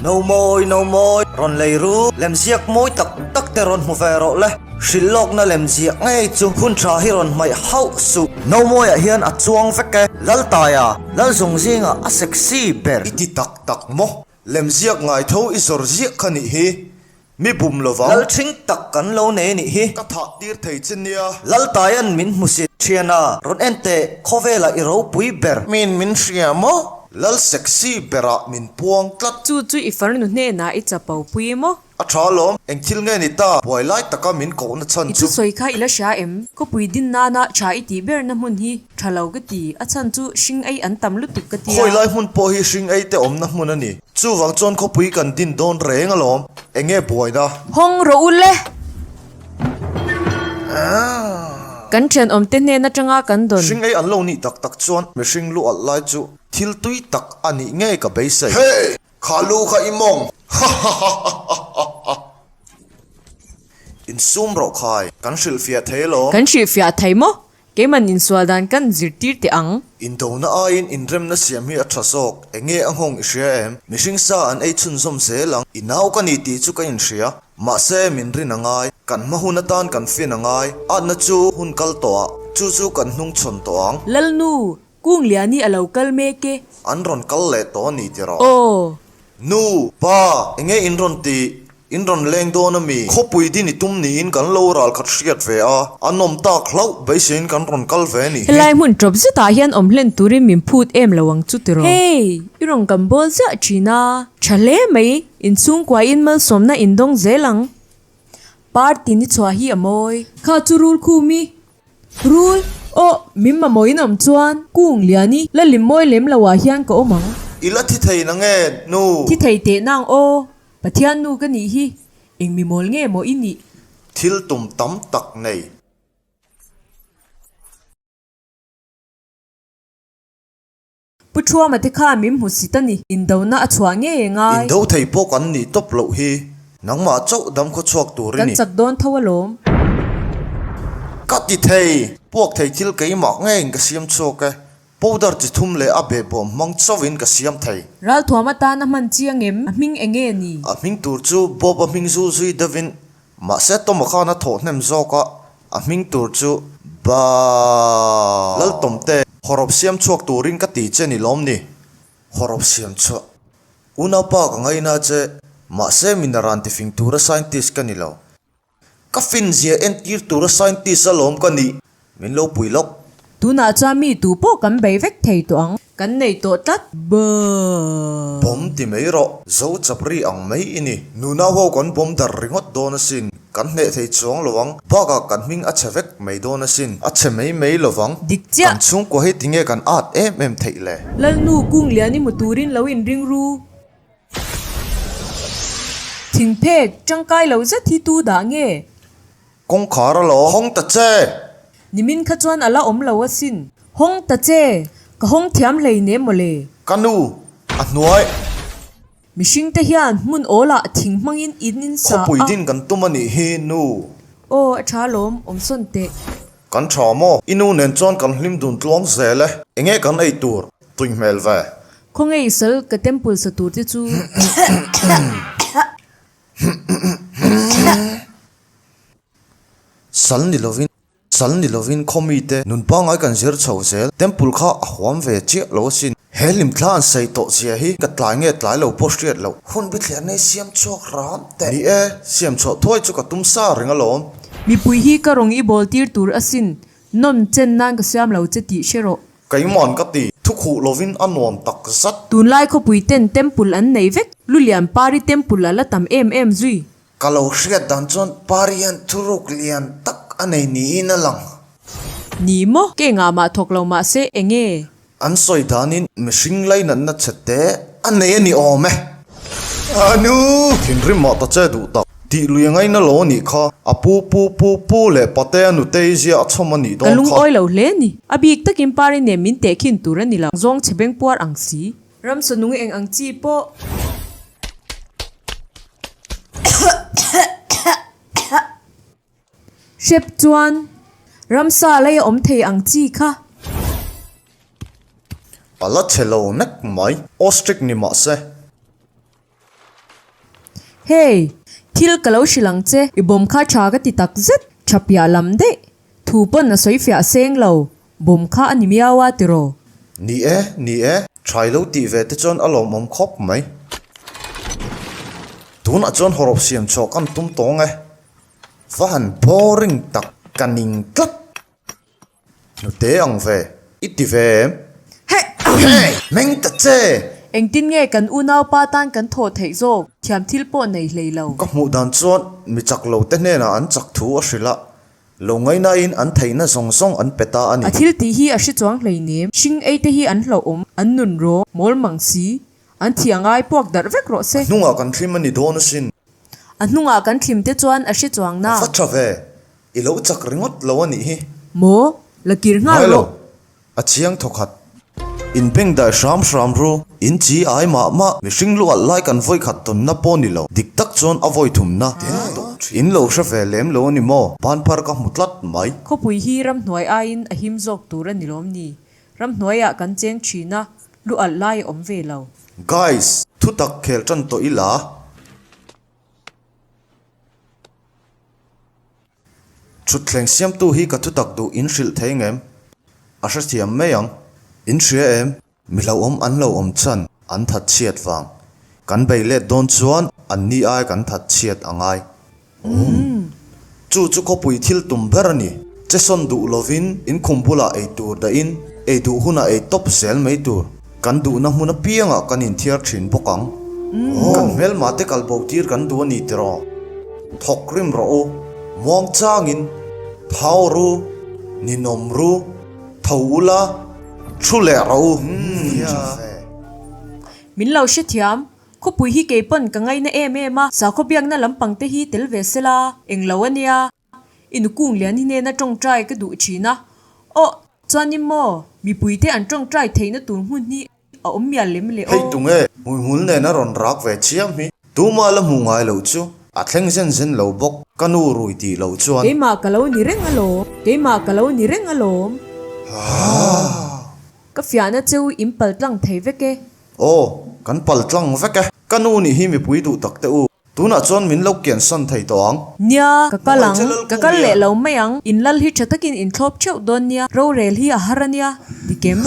No mawi, no mawi, rawn lei ru, lemziak mawi tak tak te rawn hmu ve rawh le. Hrilh lawkna lemziah ngei chu hun tha hi rawn hmaih hauh suh. No mawiah hian a chuang vek e. Laltaia, Lalzawng zingah a sexy ber. I ti tak tak maw? Lemziak ngai tho i zawr ziah kha nih hi. Mi bum lo vang. Lal ṭhing tak kan lo nei nih hi. Ka thah tir thei che nia. Laltaia'n min hmu si. Ṭhiana, rawn en teh, khawvelah i ropui ber. Min min hria maw? Lal sexy berah min puang tlat. Chu chu i farnu hnenah i chapo pui maw? A ṭha alawm, eng thil nge ni ta? Buai lai taka min kohna chhan I chu. thusawi kha i la hria em? Khawpui din nana ṭha i tih berna hmun hi ṭha lo ka ti, a chhan chu hring ei an tam lutuk ka tia. Khawi lai hmun pawh hi hring ei te awmna hmun a ni. Chuvang chuan khawpui kan din dawn reng alawm, eng nge buaina? Hawng rawh u le! Kan ṭhenawmte hnen aṭanga kan dawn. Hring ei an lo nih tak tak chuan mihring lu alh lai chu thil tui tak a nih ngei ka beisei. Hey! Kha lu kha i mawng! Hahahahahaha! Insum rawh khai, kan hrilhfiah thei alawm. Kan hrilhfiah thei maw? Keiman insual dan kan zirtir teh ang. Indona aiin inremna siam hi a tha zawk. Enge a nghawng i hria em? Mihring sa an ei chhunzawm zel ang. I nau ka ni tih chu ka inhria. Mahse, min rin a ngai. Kan hma hun atan kan fin a ngai. Atna chu hun kal tawh ah. Chu chu kan hnung chhawn tawh ang. Lalnu, Kungliani a lo kal mek e. An rawn kal leh tawh a ni tiraw? Aw. Nu, pa, enge in rawn tih? In rawn leng dawn a mi? Khawpui din i tum niin kan lo ral khat hriat ve a, a nawm tak hlauh beiseiin kan rawn kal ve nih hi. Helai hmun ṭawp zetah hian awm hlen turin min phut em lo ang chu tiraw? Hey, i rawn kan bawl ziah ṭhin a. Ṭha hle mai, inchhungkuain malsawmna in dawng zel ang. Party ni chhuah hi a mawi. Kha chu rul khum i Rul, Aw, min mamawh in awm chuan kung lian i la lim mawi lem lo ah hian ka awm ang. I la thi thei na nge, nu? Thi thei teh nang aw, Pathian nu ka nih hi, eng mi mawl nge maw i nih? Thil tum tam tak nei. Pu Thuama te khan min hmu sit a ni. Indona a chhuah ngei e ngai. Indo thei pawh kan nih tawp loh hi. Nangmah chauh dam khaw chhuak tur i Kan ni. chak dawn tho alawm. Ka ti thei. Puak thei thil keimah ngeiin ka siam chhuak e. Powder chi thum leh a behbawm hmang chauhin ka siam thei. Ralthuam atana hman chiang em? A hming eng nge ni? A hming tur chu Bob a hming zul zui deuhin Mahse Toma khan a thawh hnem zawk a, a hming tur chu Ba Laltawmte, hawrawp siam chhuak turin ka ti che ni lawm ni? Hawrawp siam chhuah. Unaupa ka ngaina che, mahse min a ran tifing tura scientist ka ni lo. Ka finzia entir tura scientist alawm ka nih. Min lo pui lawk. Tunah chuan mi tu pawh kan bei vek thei tawh ang. Kan nei tawh tlat. Bawm. Bawm ti mai rawh. Zo chapri ang mai i ni. Nunau ho kan bawm dar ringawt dawn asin. Kan hneh thei chuang lo ang. Bakah kan hming a chhe vek mai dawn asin. A chhe mai mai lo vang. Dik chiah. Kan chhungkua hi tinge kan at em em theih le? Lalnu Kunglian i hmu turin lo inring ru. Thingphek tangkai lo zet hi tu dah nge? Kawngkhar a lo hawng ta che! Nimin kha chuan a la awm lo asin. Hawng ta che! Ka hawng thiam hlei ne mawle. Ka nu, a hnuai. Mihring te hian hmun awlah thing hmangin in in sa a. Khawpui din kan tum a nih hi, nu. Aw, a tha lawm, awm sawn teh. Kan tha maw? I nu nen chuan kan hlim dun tluang zel e. Enge kan ei tur? Tui hmel ve. Khawnge i sal ka temple sa tur te chu. Sal ni lovin sal ni lovin khaw mite nun pangngai kan zir chho zel. Temple kha a huam ve chiah lo asin. He hlimthla an sawi tawh zia hi ka tlai nge tlai lo pawh hriat loh. Hun bithliah nei siam chhuak ram teh. Ni e, siam chhuah thuai chu ka tum sa reng alawm. Mipui hi ka rawng i bawl tir tur asin. Nawm chen nan ka siam lo che tih hre rawh. Keiman ka ti, thu khuh lovin a nuam tak zat. Tunlai khawpui ten temple an nei vek, Lulian Pari temple a la tam em em zui. Ka lo hriat dan chuan Pari hian thuruk lian tak a nei niin a lang. Ni maw? Ke ngah mah thawk lo mah se eng nge? An sawi danin mihring lainatna che te a nei a ni awm e. A nu! Thinrim mah ta che duh tak. Tih lui a ngaina lo a nih kha. A pu pu pu pu leh pate a nutei zia a chhawm a nih Ka dawn kha. lungawi lo hle ni. A bik takin Pari nen min tehkhin tur a ni lo. Zawng chhe beng puar ang si. Ramsa nung eng ang chi pawh. Hrep chuan ramsa lei a awm thei ang chi kha. A la chhe lo nek mai. Ostrich ni mah se. Hey! Thil ka lo hrilh ang che, i bawm kha tha ka ti tak zet, tha piah lam daih. Thu pawn a sawi fiah seng lo, bawm kha a ni miau a tiraw? Ni e, ni e, tha i lo tih ve te chuan a lawmawm khawp mai. Tunah chuan hawrawp siam chhuah kan tum tawng e. Va han boring tak ka ning tlat. Hnute ang ve, i ti ve em? Heh! Hey! Meng ta che! Engtin nge kan unaupa tan kan thawh theih zawk? Thiam thil pawh nei hlei lo. Ka hmuh dan chuan mi chak lo te hnenah an chak thu a hrilh a, lo ngaihnain an theihna zawng zawng an pe ta a ni. A thil tih hi a hre chuang hleinem. Hring ei te hi an hlauhawm, an nun rawng, mawl mang si. An thi a ngai puak darh vek rawh se. A hnungah kan thlim a ni dawn asin. A hnungah kan thlim te chuan a hre chuang na. A va tha ve. I lo chak ringawt lo a nih hi. Maw? La kir nghal Ngai lo. rawh. A chiang thawkhat. In beng daih hram hram ru. In chi ai mah mah. Mihring lu alh lai kan vawi khat tawnna pawh ni lo. Dik tak chuan a vawi thumna. In lo hre ve lem lo a ni maw? Banphar ka hmu tlat mai. Khawpui hi ramhnuai aiin a him zawk tur a ni lawm ni? Ramhnuaiah kan cheng thin a, lu alh lai a awm ve lo. Guys, thutak khel tan tawh ila. Thutthleng siamtu hi ka thutak duh in hrilh thei ngem? A hrethiam mai ang. In hria em? Mi hlauhawm an lo awm chhan an that chhiat vang. Kan bei let dawn chuan an ni ai kan that chhiat a ngai. Chu chu khawpui thil tum ber a ni. Che sawn duh lovin in khum bulah ei tur dahin ei duh hunah ei tawp zel mai tur. Kan duhna hmun apiangah kan inthiar thin bawk ang. Kan hmelma te kal bo tir kan duh a ni tiraw? Thawk rim rawh u, muang changin thau ru, ninawm ru, tho ula, thu leh rawh u. Min lo hrethiam, khawpui hi kei pawn ka ngaina em em a, sakhaw biakna lampang te hi tel ve sela, englo a nia. I nukung lian hi nena tawngtai ka duh thin a, aw chuanin maw mipuite an tawngtai theihna tur hmun hi a awm mial lem le aw. Hei tunge hmuihmul nena rawn rak ve chiam hi tumah la hmuh ngai loh chu a thleng zen zen lo bawk ka nu rui tih loh chuan. Keimah ka lo ni reng alawm, keimah ka lo ni reng alawm. Ka fiahna cheu in pal tlang thei vek e. Aw, kan pal tlang vek e. Ka nu nih hi mipui duh tak te u. Tunah chuan min lo kiansan thei tawh ang. Nia, ka kal ang. Ka kal leh lo mai ang. In lal hi tha takin in thlawp theuh dawn nia. Rorel hi a har a nia. Dikem.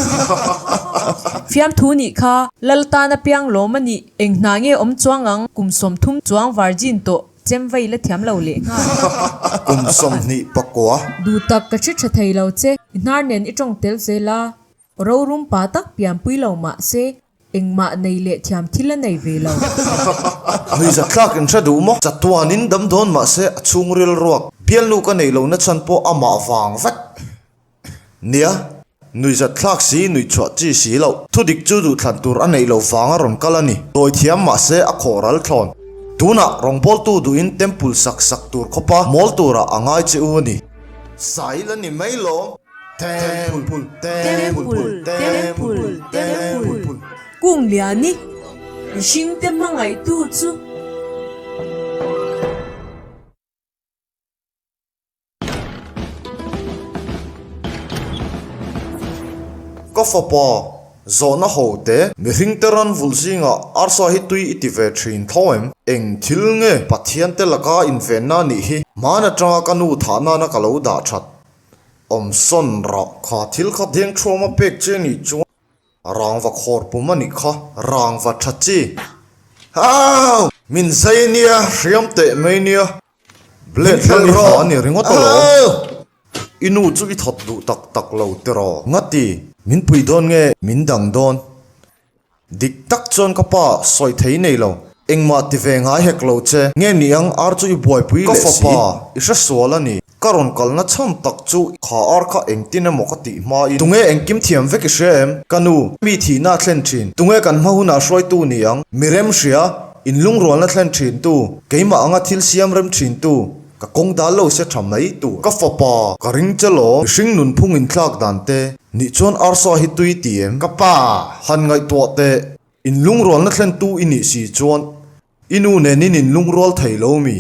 Fiamthu nih kha lal tan a piang lawm a nih. Eng hna nge awm chuang ang? Kum 30 chuang virgin tawh chem vei la thiam lo leh nghal. Kum 21. Duh tak ka hre tha thei lo che. I hnar nen i tawng tel zel a. Rorum pa tak pianpui lo mah se Engmah nei leh thiam thil a nei ve lo. Nuihzatthlak in hre duh maw? Chatuanin dam dawn mahse a chhungril ruak. Bialnu ka neih lohna chhan pawh amah vang vek. Nia, nuihzatthlak si nuihchhuah chi si loh. Thudik chu duhthlan tur a neih loh vang a rawn kal a ni. Dawi thiam mahse a khawh ral thlawn. Tunah rawngbawltu duhin temple sak sak tur khawpa mawl turah a ngai che u a ni. Sail a ni mai lawm. Temple, Temple, Temple, Temple. Kung Liani, mihringte hmangaihtu chu. Ka fapa, zawhna ho te. Mihringte ran vulh zingah arsa hi tui i ti ve thin tho em? Eng thil nge Pathiante laka invenna nih hi hman atanga ka nu thah nana ka lo dah that? Awm sawn rah kha thil kha deng thuam a pek che nih chuan rangva khawr pum a nih kha rangva tha chi. Hau! Min zai nia hriam teh mai nia. Blade hlan i ha a ni ringawt alawm. I nu chu i thawt duh tak tak lo tiraw? Ngati, min pui dawn nge min dang dawn? Dik tak chuan ka pa sawi thei nei lo. Engmah ti ve ngai hek lo che. Nge ni ang ar chu i buaipui leh si. Ka fapa, i hre sual a ni. Ka rawn kalna chhan tak chu kha ar kha engtin emaw ka tih hmain. Tunge engkim thiam vek i hria em? Ka nu, mi thihna a thlen thin. Tunge kan hma hunah hruaitu ni ang? Mi rem hria, in lungrualna thlen thin tu, keimah anga thil siam rem thin tu, ka kawng dal lo se tha mai tur. Ka fapa, ka ring che law, mihring nunphung inthlak dan te, Nih chuan arsa hi tui ti em? Ka pa, han ngaihtuah teh, in lungrualna thlentu i nih si chuan i nu nen in in lungrual thei lo mi?